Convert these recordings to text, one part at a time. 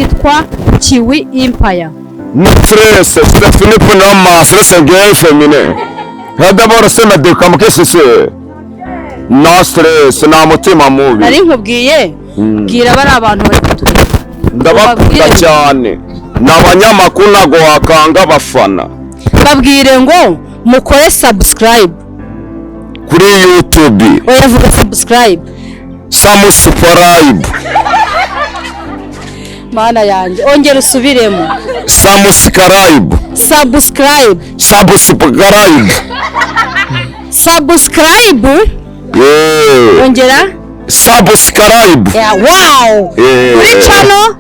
Yitwa Kiwi Empire. No stress, c'est fini pour nous, stress guerre féminin. D'abord c'est ma décam, qu'est-ce que c'est? No stress, nta mutima mubi. Nari nkubwiye, bwira bari abantu bari kutureba. Ndabakunda Ubabwire. cyane. Ni abanyamakuru, ntabwo wakanga abafana. Babwire ngo mukore subscribe kuri YouTube. Oya, vuga subscribe. Subscribe. Mana yanjye, ongera usubiremo. Subscribe. Subscribe. Subscribe. Subscribe. Yeah. Ongera. Subscribe. Yeah, wow. Yeah. Kuri channel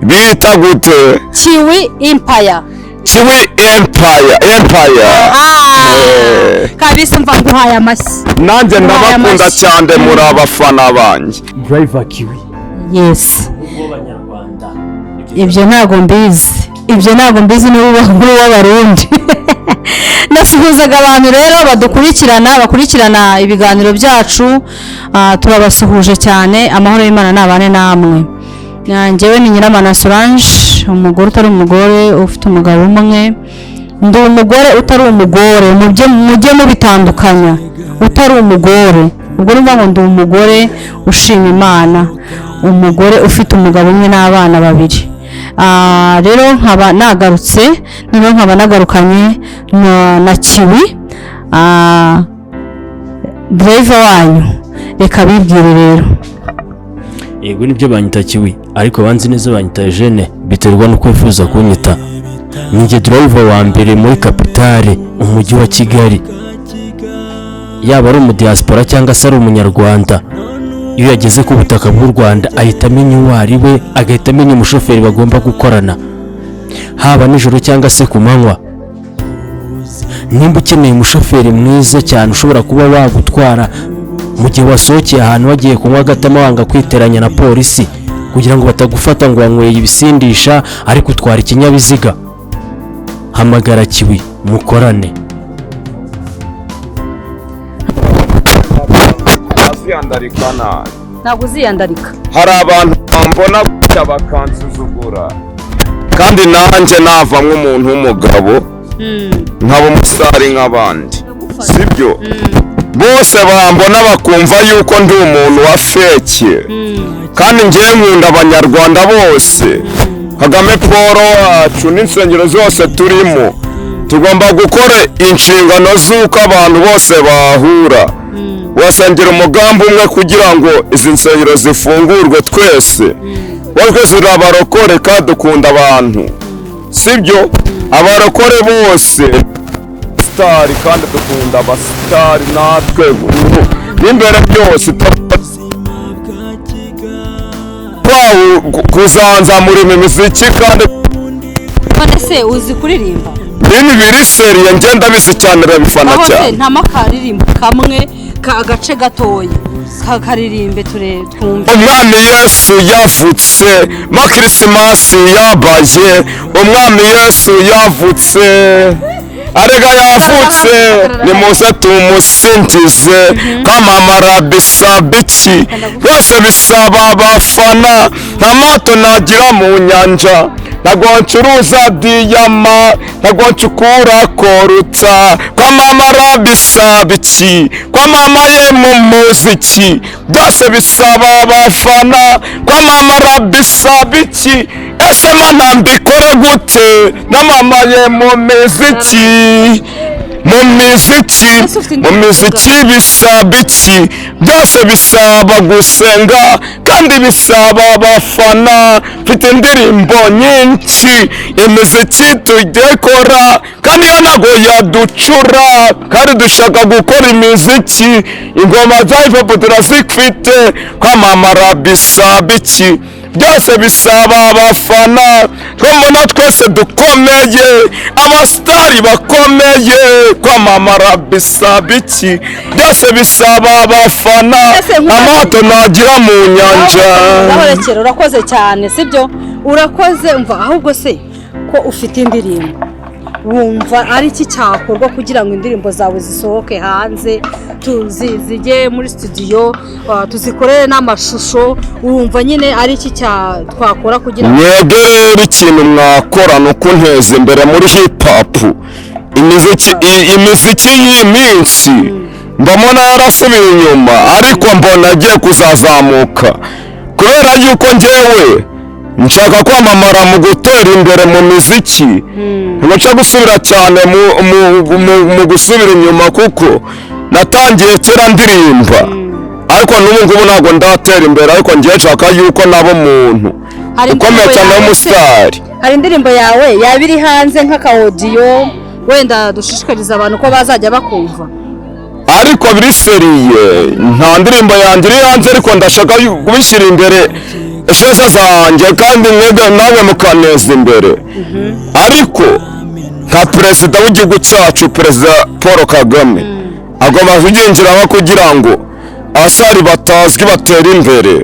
Bita gute? Kiwi Empire. Kiwi Empire, Empire. Ah, kabisa, mva nguhaye amashyi. Nanjye ndabakunda amashyi. cyane, muri abafana banjye. Driver Kiwi. Yes. W'Abanyarwanda. Ibyo ntabwo mbizi, ibyo ntabwo mbizi, niba muri w'Abarundi. Nasuhuzaga abantu rero badukurikirana, bakurikirana ibiganiro byacu. Turabasuhuje cyane, amahoro y'Imana nabane namwe. Njyewe ni Nyiramana Solange, umugore utari umugore, ufite umugabo umwe. Ndi umugore utari umugore, mujye mubitandukanya. Utari umugore, ubwo ni ngo ndi umugore ushima Imana, umugore ufite umugabo umwe n'abana babiri. Rero nkaba nagarutse, noneho nkaba nagarukanye na Kiwi, driver wanyu. Reka bibwire rero. Yego nibyo, banyita Kiwi, ariko banzi neza banyita Eugene, biterwa n'uko wifuza kunyita. Ninjye driver wa mbere muri capitale, umujyi wa Kigali. Yaba ari umudiaspora cyangwa se ari Umunyarwanda, iyo yageze ku butaka bw'u Rwanda ahita amenya uwo ari we, agahita amenya umushoferi bagomba gukorana, haba nijoro cyangwa se ku manywa. Nimba ukeneye umushoferi mwiza cyane ushobora kuba wagutwara mu gihe wasohokeye ahantu wagiye kunywa agatama, wanga kwiteranya na polisi kugira ngo batagufata ngo wanyweye ibisindisha ariko utwara ikinyabiziga, hamagara Kiwi mukorane. Aziyandarika nabi. Ntabwo uziyandarika. Hari abantu bambona gutya bakansuzugura, kandi nanjye navamo umuntu w'umugabo, nkaba umusitari nk'abandi, sibyo? Bose bambona bakumva yuko ndi umuntu wa fake, kandi ngewe nkunda Abanyarwanda bose. Kagame Paul wacu n'insengero zose turimo, tugomba gukora inshingano z'uko abantu bose bahura wasengera umugambi umwe kugira ngo izi nsengero zifungurwe. Twese twese turi abarokore kandi dukunda abantu, sibyo? Abarokore bose sitari, kandi dukunda abasitari natwe n'imbere byose kuzanzamura imiziki kandi. None se uzi kuririmba? Ibintu biri sérieux, ngenda bizi cyane, urabifana Aho se cyane. Nta makaririmbo kamwe agace gatoya karirimbe ture twumve. Umwami Yesu yavutse, ma Kirisimasi yabaye. Umwami Yesu yavutse, arega yavutse, nimuze tumusingize. Kwamamara bisaba iki? Byose bisaba abafana. Nta mato nagira mu nyanja, ntabwo ncuruza diyama, ntabwo ncukura koruta. Kwamamara bisaba iki? Kwamamaye mu muziki, byose bisaba abafana. Kwamamara bisaba iki? Ese Mana, mbikore gute? Namamaye mu miziki, mu miziki, mu miziki bisaba iki? Byose bisaba gusenga, kandi bisaba abafana. Mfite indirimbo nyinshi, imiziki tugekora, kandi iyo ntabwo yaducura, kandi dushaka gukora imiziki. Ingoma za hip hop turazifite. Kwamamara bisaba iki? Byose bisaba abafana. Twambona twese dukomeye, abasitari bakomeye. Kwamamara bisaba iki? Byose bisaba abafana. Ese Amato nagira mu nyanja. Ngaho urakoze cyane, sibyo? Urakoze. Umva, ahubwo se ko ufite indirimbo Wumva ari iki cyakorwa kugira ngo indirimbo zawe zisohoke hanze, zijye muri studio, tuzikorere n'amashusho? Wumva nyine ari iki twakora kugira ngo Mwebwe rero, ikintu mwakora ni ukunteza imbere muri hip hop. Imiziki y'iyi minsi mbona yarasubiye inyuma, ariko mbona agiye kuzazamuka, kubera yuko njyewe nshaka kwamamara mu gutera imbere mu miziki. Ntibaca gusubira cyane mu gusubira inyuma, kuko natangiye kera ndirimba, ariko n'ubu ngubu ntabwo ndatera imbere, ariko ngiye nshaka yuko naba umuntu Hari ukomeye indirimbo cyane yawe se- w'umusitari. Hari indirimbo yawe yaba iri hanze nk'aka audio, wenda dushishikariza abantu ko bazajya bakumva? Ariko biri sérieux, nta ndirimbo yanjye iri hanze, ariko ndashaka kubishyira imbere esheza zanjye, kandi mwebwe nawe mukaneza imbere. Ariko nka perezida w'igihugu cyacu, Perezida Paul Kagame, agomba kubyinjiramo kugira ngo abasitari batazwi batere imbere.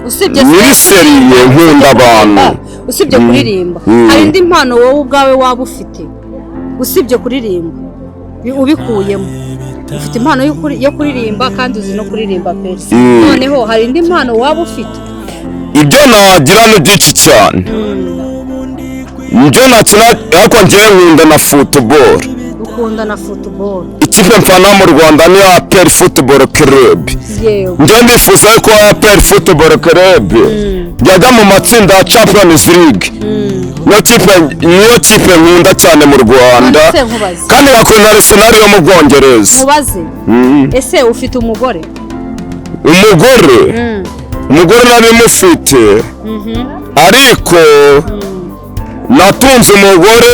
Usibye Nyiri sérieux, nkunda abantu. Usibye kuririmba, hari indi mpano wowe ubwawe waba ufite usibye kuririmba, ubikuyemo? Ufite impano yo kuririmba kandi uzi no kuririmba pe. Noneho hari indi mpano waba ufite? Ibyo nagira ni byinshi cyane, ibyo nakina, ariko ngewe nkunda na football. Ukunda na football. Ikipe mfana mu Rwanda ni APR Football Club. Njye ndifuza ko APR Football Club yajya mu matsinda ya Champions League. Niyo kipe nkunda cyane mu Rwanda. None se nkubaze. Kandi ngakunda Arsenal yo mu Bwongereza. Mubaze, ese ufite umugore? Umugore nari mufite, ariko natunze umugore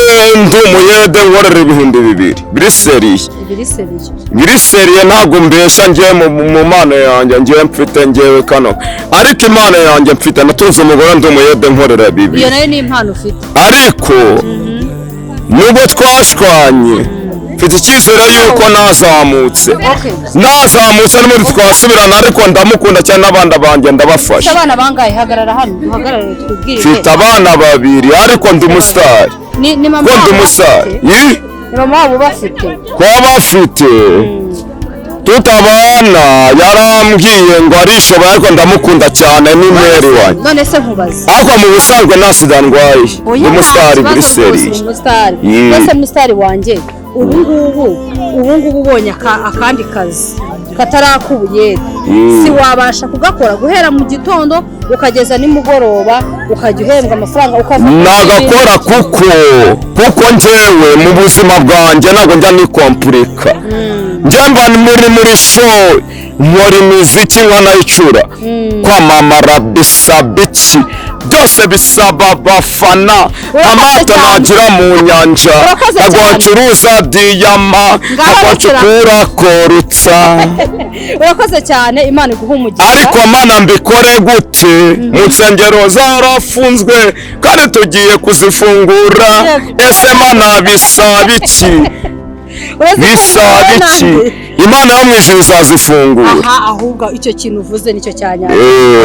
ndi umuyede, nkorera 2000, biri sérieux. Biri sérieux. Biri sérieux, ntabwo mbesha. Ngewe mu mpano yanjye ngewe mfite, ngewe kano, ariko impano yanjye mfite, natunze umugore ndi umuyede nkorera Iyo 2000. nayo ni impano ufite. Ariko nubwo twashwanye, mfite icyizere yuko nazamutse, nazamutse n'ubundi twasubirana, ariko ndamukunda cyane, n'abana banjye ndabafasha. Ufite abana bangahe? Hagarara hano, duhagarare twibwirire. Mfite abana babiri, ariko ndi umusitari. Ni mama Ko ndi wabo umusitari. bafite? Ih, Ni mama wabo bafite? Kuba bafite, tutabana, yarambwiye ngo arishoboye, ariko ndamukunda cyane, ni meri wanjye. None se nkubaze. Ariko mu busanzwe nta sida ndwaye. Oya, Ndi umusitari nta buri kibazo rwose, sérieux. uri umusitari. Mbese musitari wanjye, ubu ngubu ubonye akandi kazi katari ak'ubuyede, si wabasha kugakora guhera mu gitondo ukageza nimugoroba, ukajya uhembwa amafaranga, ukava Nagakora, kuko njyewe mu buzima bwanjye ntabwo njya nikompurika. Njye mba muri show, nkora imiziki nkanayicura. Kwamamara bisaba iki? Byose bisaba abafana. Urakoze Amato cyane. nagira mu nyanja, Urakoze ntabwo cyane. wacuruza diyama, Ngaho ntabwo rekera. wacukura korutsa. Urakoze cyane, Imana iguhe umugisha. Ariko Mana, mbikore gute? Mu nsengero zarafunzwe kandi tugiye kuzifungura. Ese Mana, bisaba iki? Bisaba iki? Imana yo mu ijuru izazifungura. Aha, ahubwo icyo kintu uvuze nicyo cya nyacyo.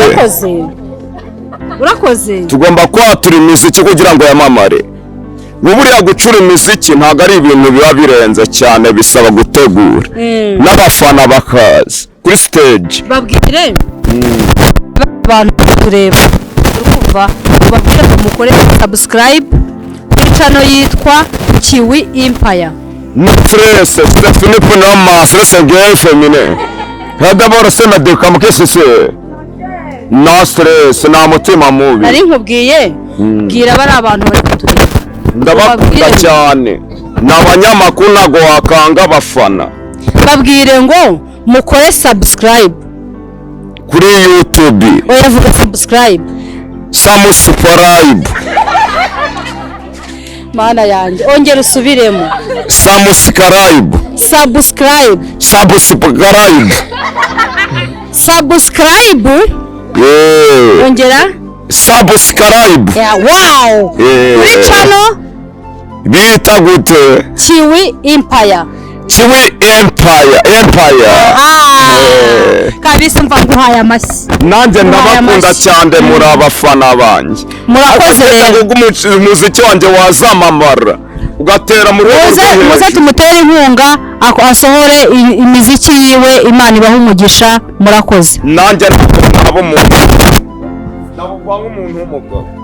Urakoze, urakoze. Tugomba kwatura imiziki kugira ngo yamamare. Buriya gucura imiziki ntabwo ari ibintu biba birenze cyane, bisaba gutegura n'abafana bakaza kuri stage. Babwire abantu tureba, urumva, ubabwire ngo mukore subscribe kuri channel yitwa Kiwi Empire. Stress, c'est fini pour nous, stress bien féminin. D'abord c'est ma décam, qu'est-ce que c'est? No stress, nta mutima mubi. Nari nkubwiye, bwira bari abantu bari kutureba. Ndabakunda Ubabwire. cyane. Ni abanyamakuru, ntabwo wakanga abafana. Babwire ngo mukore subscribe Kuri YouTube. Oya, vuga subscribe. Subscribe. Mana yanjye, ongera usubiremo. Subscribe. Subscribe. Subscribe. Subscribe. Yeah. Ongera. Subscribe. Yeah, wow. Kuri channel Bita gute? Kiwi Empire. Kiwi Empire, Empire. Ah, kabisa, mva nguhaye amashyi. Nanjye Nguhaye ndabakunda amashyi. cyane, muri abafana banjye. Murakoze Ariko rero. ubwo umuziki wanjye wazamamara. Ugatera mu rwego Muze rwo muze hejuru. Tumutere inkunga asohore imiziki yiwe. Imana ibahe umugisha, murakoze. Nanjye ntabwo naba umuntu, ntabwo nk'umuntu w'umugabo.